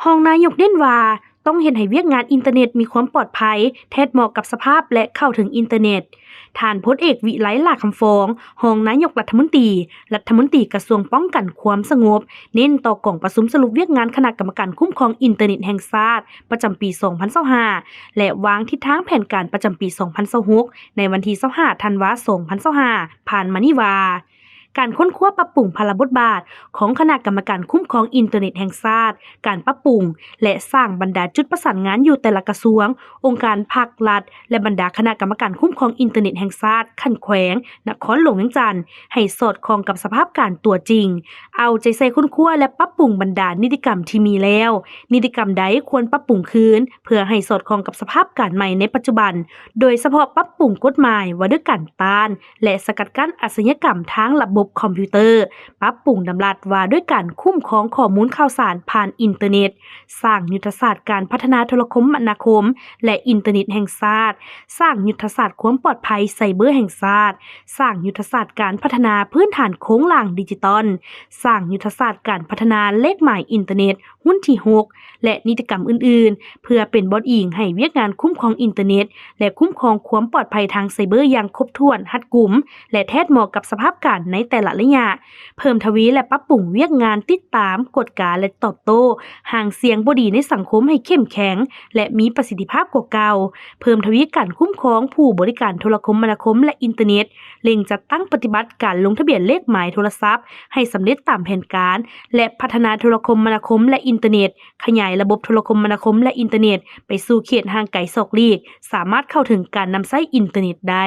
ຮອງນາຍົກເນັ້ນວ່າ ຕ້ອງເຮັດໃຫ້ວຽກງານອິນເຕີເນັດມີຄວາມປອດໄພ, ແທດເໝາະກັບສະພາບ ແລະ ເຂົ້າເຖິງອິນເຕີເນັດ. ທ່ານພົນເອກ ວິໄລ ຫຼ້າຄຳຟອງ, ຮອງນາຍົກລັດຖະມົນຕີ, ລັດຖະມົນຕີກະຊວງປ້ອງກັນຄວາມສະຫງົບ ເນັ້ນຕໍ່ກອງປະຊຸມສະຫຼຸບວຽກງານຄະນະກຳມະການຄຸ້ມຄອງອິນເຕີເນັດແຫ່ງຊາດ ປະຈຳປີສອງພັນຊາວຫ້າ ແລະ ວາງທິດທາງແຜນການປະຈຳປີສອງພັນຊາວຫົກ ໃນວັນທີຊາວຫ້າ ທັນວາ ສອງພັນຊາວຫ້າ ຜ່ານມານີ້ວ່າ ການຄົ້ນຄວ້າປັບປຸງພາລະບົດບາດຂອງຄະນະກຳມະການຄຸ້ມຄອງອິນເຕີເນັດແຫ່ງຊາດ, ການປັບປຸງ ແລະ ສ້າງບັນດາຈຸດປະສານງານຢູ່ແຕ່ລະກະຊວງ, ອົງການພັກລັດ ແລະ ບັນດາຄະນະກຳມະການຄຸ້ມຄອງອິນເຕີເນັດແຫ່ງຊາດຂັ້ນແຂວງ, ນະຄອນຫຼວງວຽງຈັນ ໃຫ້ສອດຄ່ອງກັບສະພາບການຕົວຈິງ, ເອົາໃຈໃສ່ຄົ້ນຄວ້າ ແລະ ປັບປຸງບັນດານິຕິກຳທີ່ມີແລ້ວ, ນິຕິກຳໃດຄວນປັບປຸງຄືນ ເພື່ອໃຫ້ສອດຄ່ອງກັບສະພາບການໃໝ່ໃນປັດຈຸບັນ, ໂດຍສະເພາະປັບປຸງກົດໝາຍວ່າດ້ວຍການຕ້ານ ແລະ ສະກັດກັ້ນອາຊະຍາກຳທາງລະບົບຄອມພິວເຕີ, ປັບປຸງດຳລັດວ່າດ້ວຍການຄຸ້ມຄອງຂໍ້ມູນຂ່າວສານຜ່ານອິນເຕີເນັດ, ສ້າງຍຸດທະສາດການພັດທະນາໂທລະຄົມມະນາຄົມ ແລະ ອິນເຕີເນັດແຫ່ງຊາດ, ສ້າງຍຸດທະສາດຄວາມປອດໄພໄຊເບີແຫ່ງຊາດ, ສ້າງຍຸດທະສາດການພັດທະນາພື້ນຖານໂຄງລ່າງດິຈິຕອນ, ສ້າງຍຸດທະສາດການພັດທະນາເລກໝາຍອິນເຕີເນັດ ຮຸ່ນທີຫົກ ແລະ ນິຕິກຳອື່ນໆ ເພື່ອເປັນບ່ອນອີງໃຫ້ວຽກງານຄຸ້ມຄອງອິນເຕີເນັດ ແລະ ຄຸ້ມຄອງຄວາມປອດໄພທາງໄຊເບີຢ່າງຄົບຖ້ວນ, ຮັດກຸມ ແລະ ແທດເໝາະກັບສະພາບການໃນແຕ່ລະໄລຍະ, ເພີ່ມທະວີ ແລະ ປັບປຸງວຽກງານຕິດຕາມ, ກວດກາ ແລະ ຕອບໂຕ້ຫາງສ່ຽງບໍ່ດີໃນສັງຄົມໃຫ້ເຂັ້ມແຂງ ແລະ ມີປະສິດທິພາບກວ່າເກົ່າ, ເພີ່ມທະວີການຄຸ້ມຄອງຜູ້ບໍລິການໂທລະຄົມມະນາຄົມ ແລະ ອິນເຕີເນັດ, ເລັ່ງຈັດຕັ້ງປະຕິບັດການລົງທະບຽນເລກໝາຍໂທລະສັບໃຫ້ສຳເລັດຕາມແຜນການ ແລະ ພັດທະນາໂທລະຄົມມະນາຄົມ ແລະ ອິນເຕີເນັດ, ຂະຫຍາຍລະບົບໂທລະຄົມມະນາຄົມ ແລະ ອິນເຕີເນັດໄປສູ່ເຂດຫ່າງໄກສອກຫຼີກ, ສາມາດເຂົ້າເຖິງການນຳໃຊ້ອິນເຕີເນັດໄດ້.